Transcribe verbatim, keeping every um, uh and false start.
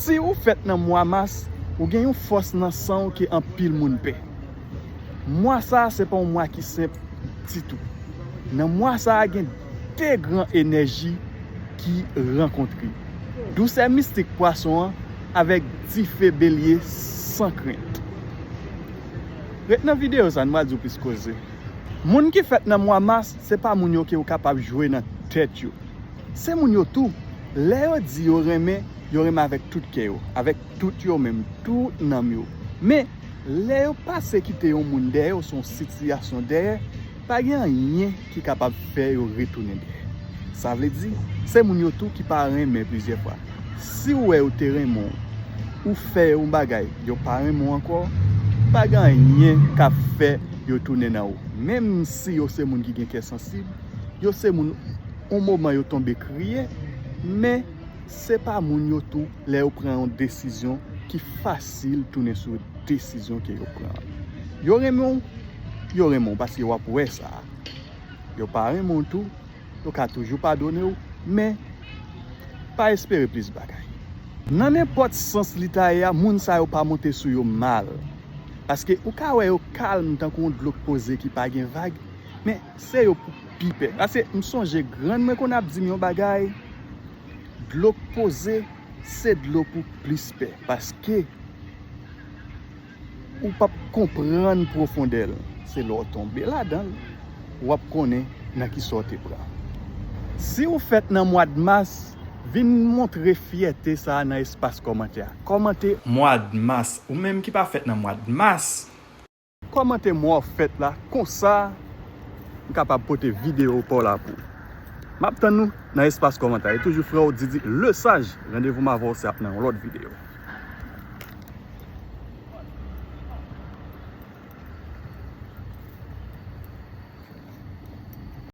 Si ou fèt nan mwa mas, ou gen yon fòs nan san w ke anpil moun pè. Mwa sa a se pa yon mwa ki senp ditou. Nan mwa sa a gen de gran enèji ki rankontre. Dousè mistik pwason an avèk dife belye san krent. Ret nan videyo sa, nou a di w plis koze. Moun ki fèt nan mwa mas, se pa moun yo ke w kapab jwe nan tèt yo. Se moun yo tou, lè yo di yo renmen, yo renmen avèk tout kè yo, avèk tout yo menm, tout nanm yo. Men, lè yo pase kite yon moun dèyè oswa yon sitiyasyon dèyè, pa gen anyen ki kapab fè yo retounen dèyè. Sa vle di, se moun yo tou ki pa renmen plizyè fwa. Si w wè yo te renmen w, ou fè yon bagay, yo pa renmen w ankò, pa gen anyen k ap fè yo tounen nan ou. Menm si yo se moun ki gen kè sansib, yo se moun, yon moman yo tonbe kriye, men se pa moun yo tou lè yo pran yon desizyon ki fasil tounen sou desizyon ke yo pran. Yo renmen w, yo renmen w paske w ap wè sa. Yo pa renmen w tou, yo ka toujou padone w, men pa espere plis bagay. Nan nenpòt sans li ta ye a, moun sa yo pa monte sou yo mal. Paske ou ka wè yo kalm tankou yon dlo k poze ki pa gen vag, men se yo pou pi pè. Paske m sonje grann mwen konn ap di m yon bagay, dlo k poze, se dlo pou plis pè. Paske ou p ap konprann pwofondè l. Se lè w tonbe ladan l, w ap konnen nan ki sa w te pran. Si w fèt nan mwa d mas, vin montre fyète sa a nan espas kòmantè a. Kòmante mwa d mas. Ou menm ki pa fèt nan mwa d mas, kòmante mwa w fèt la, konsa m kapab pote videyo pa w la pou ou. M ap tann nou nan espas kòmantè a. E toujou frè w Didi Lesage. Randevou m avè w se ap nan yon lòt videyo.